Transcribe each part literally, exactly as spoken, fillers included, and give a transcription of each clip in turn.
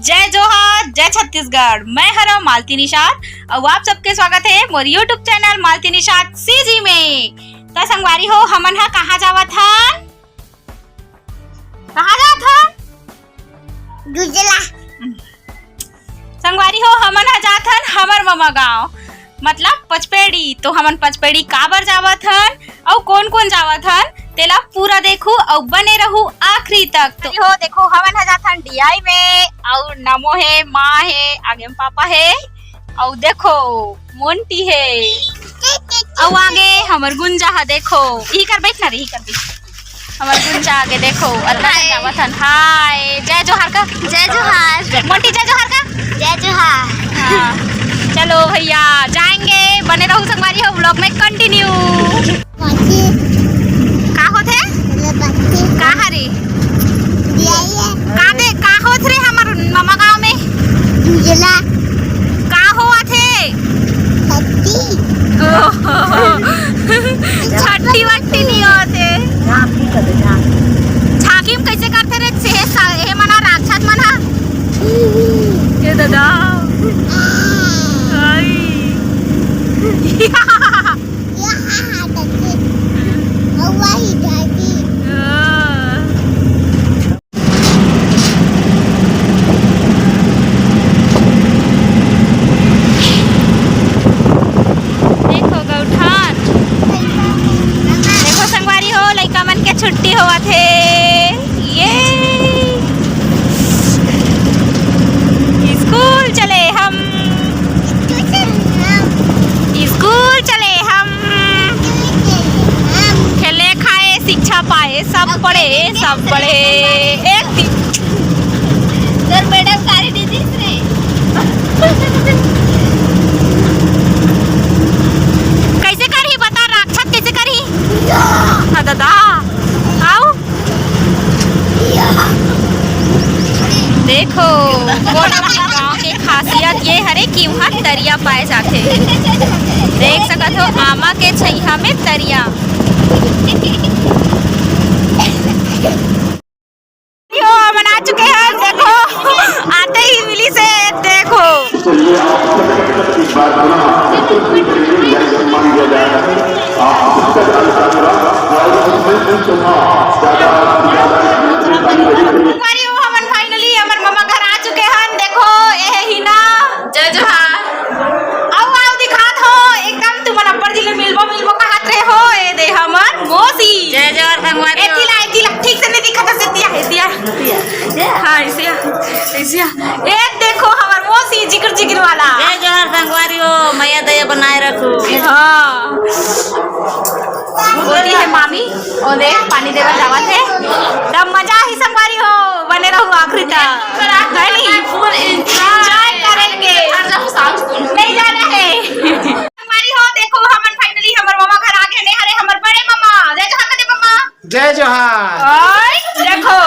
जय जोहार, जय छत्तीसगढ़। मैं हरव मालती निषाद अउ आप सबके स्वागत हे मोर YouTube channel Malti Nishad CG में। त संगवारी हो, हमन ह कहाँ जावत हन? कहाँ जात हन? दूजला। संगवारी हो, हमन ह जात हन हमर ममा गाँव, मतलब पचपेड़ी। तो हमन पचपेड़ी काबर जावत हन अउ कोन कोन जावत हन, तेला पूरा देखू अउ बने रहू आखिरी तक। तो हो देखो, हमन ह जात हन डीआई में अउ नमो हे, माँ हे, आगे में पापा हे अउ देखो मोंटी हे अउ आगे हमर गुंजा ह। देखो इही कर बैठ ना रे, इही कर बैठ। हमर गुंजा आगे देखो, अतना हाय। जावत हन। हाय, जय जोहार का। जय जोहार। मोंटी, जय जोहार का। जय जोहार। हाँ। चलो भैया, जाएंगे, बने रहू संगवारी हो vlog में continue। बाकी का होत हे? बाकी का हरे? दिया ही है। का दे, का होत रे हमर ममा गाँव में? उजला। का होवत हे? छट्टी। ओहो। छट्टी वट्टी नहीं होत हे। झांकी कर दे, झांकी। झांकी में कैसे करथे रे? से, सा-, हे मना राक्षस मन ह। ए दादा। आई। यहाँ हाथ रखे। हवा ही जाती। हाँ। देखो गौठान, देखो संगवारी हो, लइका मन के छुट्टी होवत हे। ये स्कूल चले हम, स्कूल चले हम, खेले खाए शिक्षा पाए, सब पढ़े, सब पढ़े। एक दिन तोर मैडम गारी दीदी रे। कैसे करही बता, राक्षस कैसे करही? हाँ दादा, आओ। देखो, कोन गाँव के खासियत ये हरे कि उहाँ तरिया पाए जाथे। देख सकत हो, आमा के छइहा में तरिया। यो, हमन आ चुके हैं, देखो, आते ही मिली से, देखो। संगवारी हो, हमन finally हमर ममा घर आ चुके हन। देखो, एहे हिना। जय जोहार। आओ, आओ, दिखात हो, एकदम तुमन अब्बड़ दिन ले मिलबो, मिलबो कहत रहे हो। ए दे हमर मौसी। जय जोहार संगवारी हो। एती ला, एती ला, ठीक से नहीं दिखत हे, एती आ, एती आ। हाँ, ऐसे आ, ऐसे आ। ए देखो हमर मौसी जिगर जिगर वाला। जय जोहार संगवारी हो, मैया दया बनाए रखो। हाँ। ओती हे मामी, ओ दे पानी देवा जावत हे। तब मजा ही संगवारी हो, बने रहू आखिरी तक। है नी? Enjoy करेंगे। नहीं जाना है। संगवारी हो, देखो हमन finally हमर ममा घर आ गए ने। अरे हमर बड़े ममा, जय जोहार कर दे ममा। जय जोहार। ओए, देखो,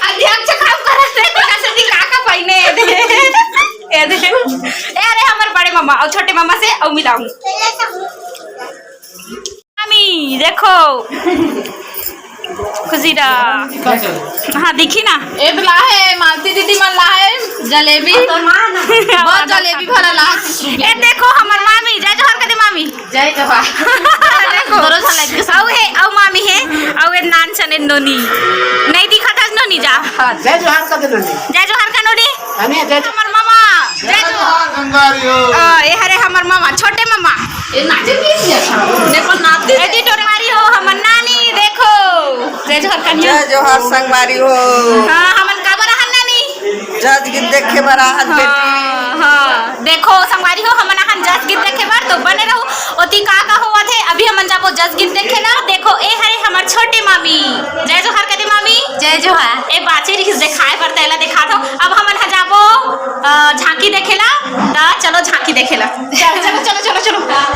अध्यक्ष काम करत हे, तो कैसे दिखा का पहिने, ए दे। ए दे। ए, अरे, हमर बड़े ममा अउ छोटे ममा से अउ मिलाऊं। मामी, देखो। खुशी रहा। हाँ, दिखी ना। ए तो ला हे, मालती दीदी मन ला हे, जलेबी। बहुत जलेबी भरा ला हे। ए, देखो, हमर मामी, जय जोहार कर दे मामी। जय जोहार। देखो। दोनों झन लइका के साथ। अउ हे, अउ मामी हे, अउ ए नान चने नोनी। नहीं दिखत हस नोनी जा। हाँ, जय जोहार कर दे नोनी। जय जोहार कर नोनी। अने जय हमर मामा। जय जय जोहार। जोहार संगवारी हो। अ, ए हरे हमर मामा, छोटे मामा। ए नाचे नहीं है। देखो नाचे। एती टोरवारी हो, हमर नानी, देखो। जय जोहार कर नोनी। जय जोहार संगवारी हो। हाँ, हमन काबर आहन नानी? जस गीत देखे बर आहत बेटी। हाँ, हाँ। देखो संगवारी हो, हमन आहन जस गीत देखे बर, तो बने रहू। ओती का का होवत हे, अभी हमन जाबो जस गीत देखे ला। देखो, ए हरे हमर छोटे मामी। जय जोहार कर दे मामी। जय जोहार। ए बाचे रिहिस देखाए बर, तेला देखात हो। अब हमन ह जाबो, अ, झांकी देखे ला। त चलो झांकी देखे ला। चलो, चलो, चलो, चलो, चलो।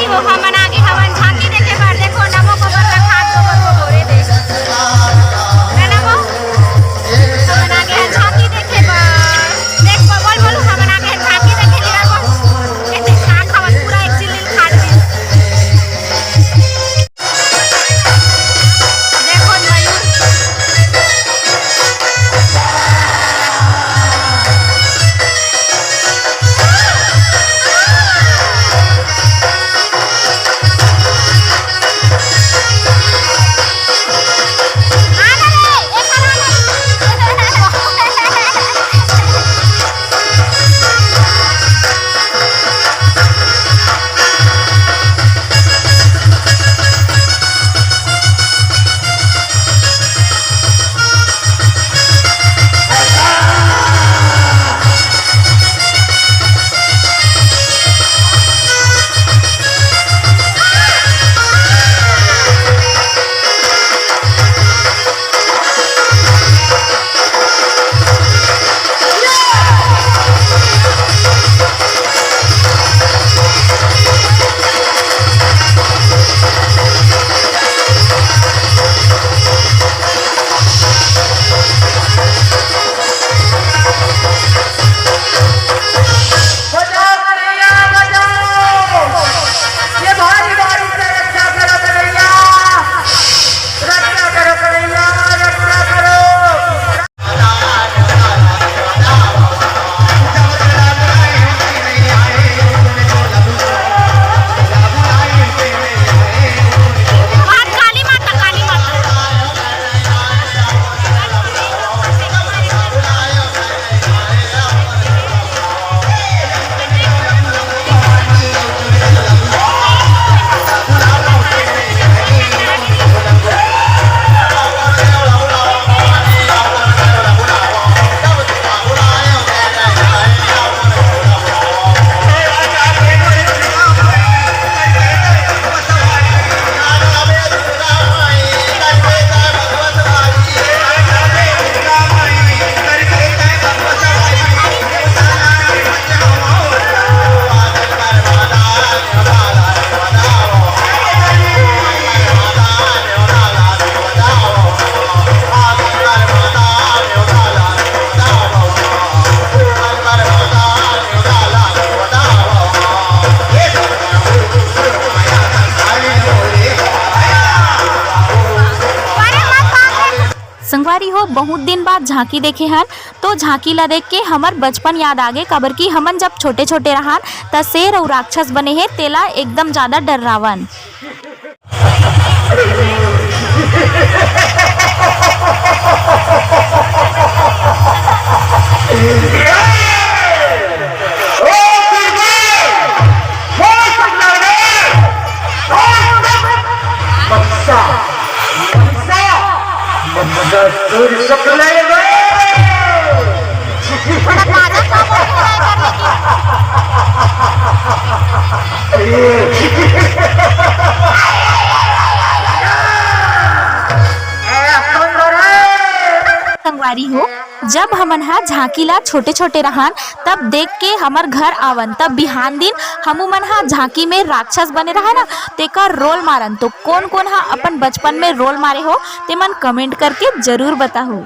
वो हमन आगे हवन झांकी देखे बर। देखो, नमो गोबर का खाद, गोबर को बोरे दे। ना नमो, हमन आगे हन झांकी देखे बर। देख, बोल, बोल, बोलू, हमन आगे हन झांकी देखे बर। एते खाद हवन पूरा एक चिल्ली खाद भी। देखो मयूर। बचाओ कन्हैया, बचाओ। ये भारी बारिश से रक्षा करो कन्हैया, रक्षा करो कन्हैया, रक्षा करो। काली माता, काली माता। संगवारी हो, बहुत दिन बाद झांकी देखे हन, तो झांकी ला देख के हमर बचपन याद आ गे, काबर कि हमन जब छोटे-छोटे रहन, त शेर अउ राक्षस बने हे, तेला एकदम ज्यादा डर्रावन। थोड़ा ताजा खबर है करने की। संगवारी हो, जब हमन हा झांकी ला छोटे-छोटे रहन, तब देख के हमर घर आवन, तब बिहान दिन हमू मन हा झांकी में राक्षस बने रहन ना, तेकर रोल मारन। तो कोन-कोन हा अपन बचपन में रोल मारे हो, तेमन comment करके जरूर बताहू।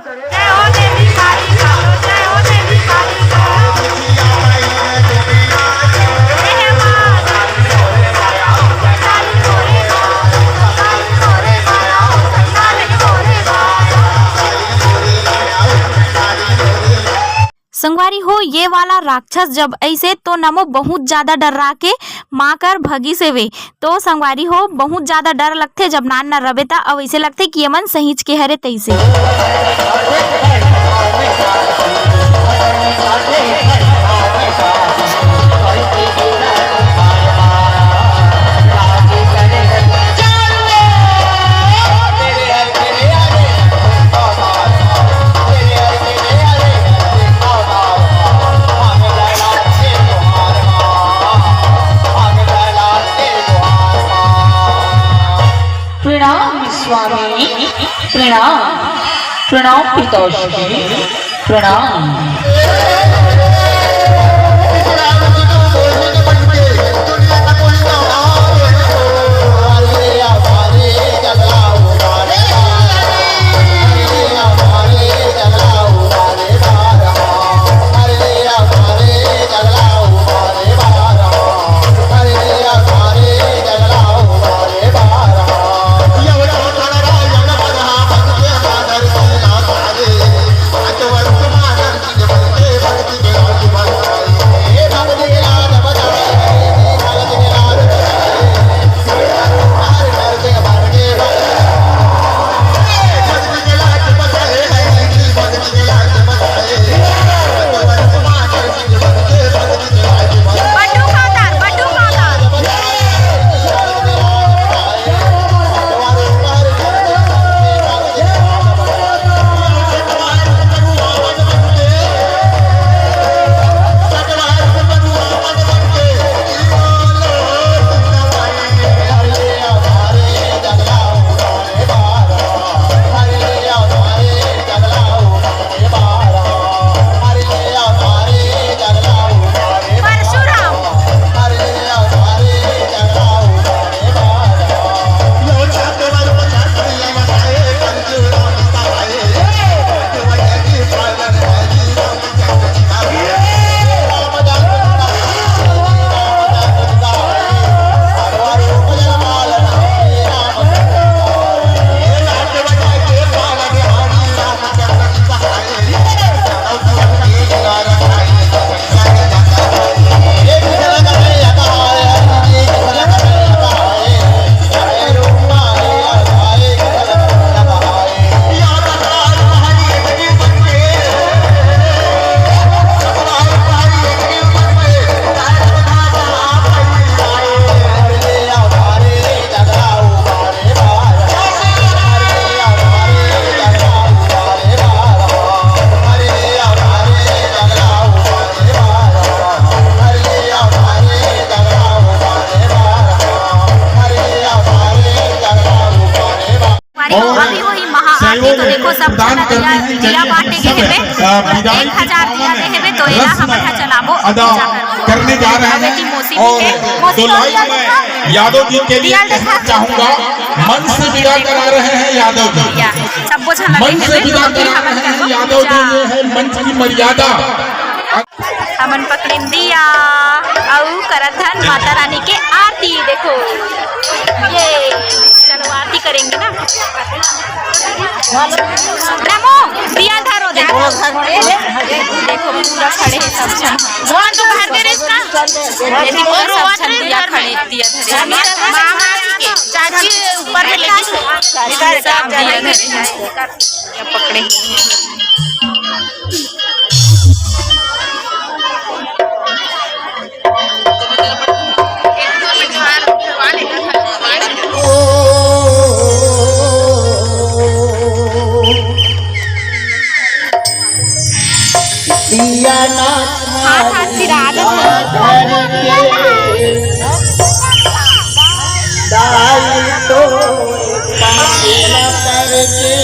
संगवारी हो, ये वाला राक्षस जब अइसे तो नमो बहुत ज्यादा डर्रा के माँ कर भगिस हेवे। तो संगवारी हो, बहुत ज्यादा डर लगथे जब नान नान रबे त, अउ अइसे लगथे कि एमन सहीच के हरे तइसे। प्रणाम स्वामी, प्रणाम, प्रणाम पिताश्री, प्रणाम। और अभी वही महाआरती तो सहयोग देखो, सब प्रदान करने नगरिया में दिया चलिए बांटे के सब, हेबे, अ, विदाई एक हजार दिया दे हेबे, तो एला हमन ह चलाबो, अदा पूजा करबो। करने जा रहे हैं। अभी की मौसम और है, मौसम तो दोलाई अभी मैं यादव जी के लिए दिया देखा। कहना चाहूंगा, मंच से विदा करा रहे हैं यादव जी। या, सब बोझा लगे मंच से हेबे, विदा अभी करा हमन रहे हैं करबो यादव जी, पूजा। ये है मंच की मर्यादा। हमन पकड़िन दिया अउ करत हन माता रानी के आरती। देखो, ये चलो आरती करेंगे ना। रामू, दिया धरो, देखो। देखो, पूरा खड़े हैं सब झन। भगवान तो बाहर दे रहे इसका। ये देखो, सब झन दिया खड़े, दिया धरे। मामा जी के चाची ऊपर में लेके सब दिया धरे हैं। ये पकड़े। दिया ना हाथ, हाथ फिरा दो। धर के दाई तो पाला करके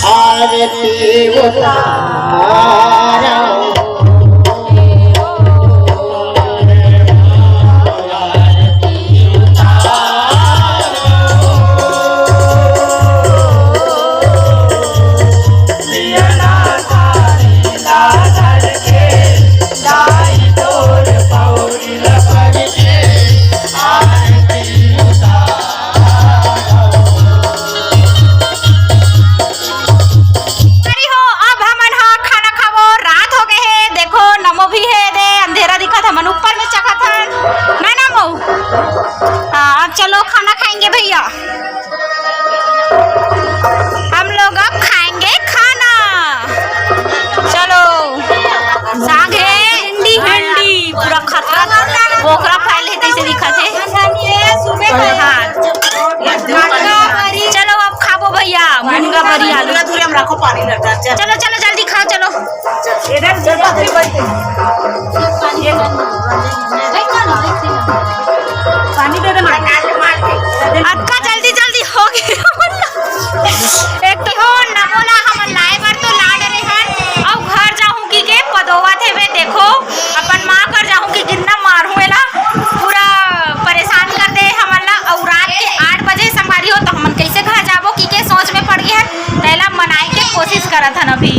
आरती उतारो। अरे हो, अब हमन ह खाना खाबो, रात हो गए हे। देखो, नमो भी हे दे, अंधेरा दिखत, हमन ऊपर में चघत हन। मैं नमो। हाँ, अब चलो खाना खाएंगे भैया। हम लोग अब खाएंगे खाना। चलो, साग हे, भिंडी, भिंडी, पूरा खतरा बोकरा फैल हे, तैसे दिखत हे। हाँ। चलो, अब खाबो भैया, मुनगा बरी आलू। दूर हम रखो, पानी लग जाए। चलो, चलो, जल्दी खाओ, चलो। इधर से पानी दे दे, मार। अतका जल्दी जल्दी हो गे। एक तो हो नमो ला हमन लाए बर तो ला डरे हन, अउ घर जाहूं कहिके पदोवत हेबे। देखो, अपन माँ कर जाहूं कि कितना मारहूं एला, पूरा परेशान कर दे हमन ला। अउ रात के आठ बजे संगवारी हो, तो हमन कैसे घर जाबो कहिके सोच में पड़ गे हन, तेला मनाए के कोशिश करत हन अभी।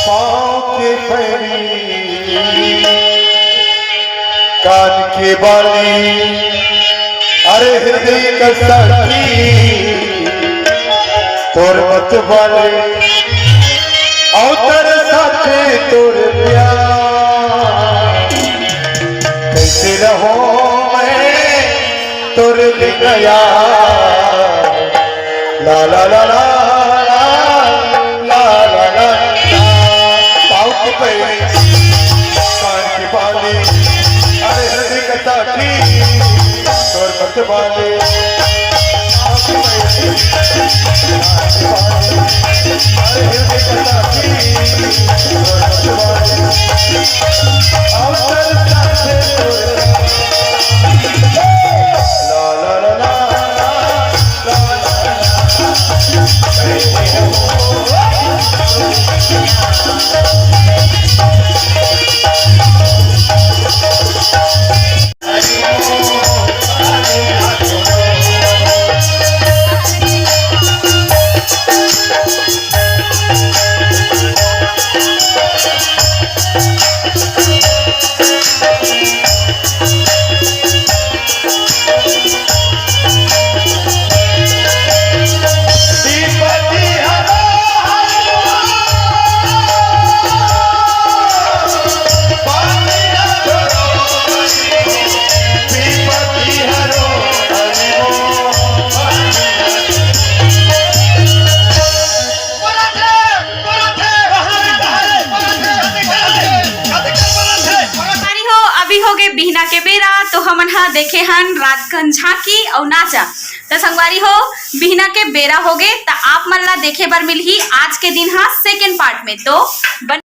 पाँव के पैरी, कान के बाली, अरे हृदय का साथी, तोर मत वाले, अउ तोर साथे तोर प्यार। कैसे रहूं मैं तोर बिना यार। ला ला ला ला, ला ला ला ला। पाँव के पैरी, कान के बाली, अरे हृदय का साथी, तोर मत वाले। बिहना के बेरा तो हमन ह देखे हन रातकन झांकी अउ नाचा। त संगवारी हो, बिहना के बेरा होगे, त आप मन ला देखे बर मिलही आज के दिन हा सेकंड पार्ट में। तो बन-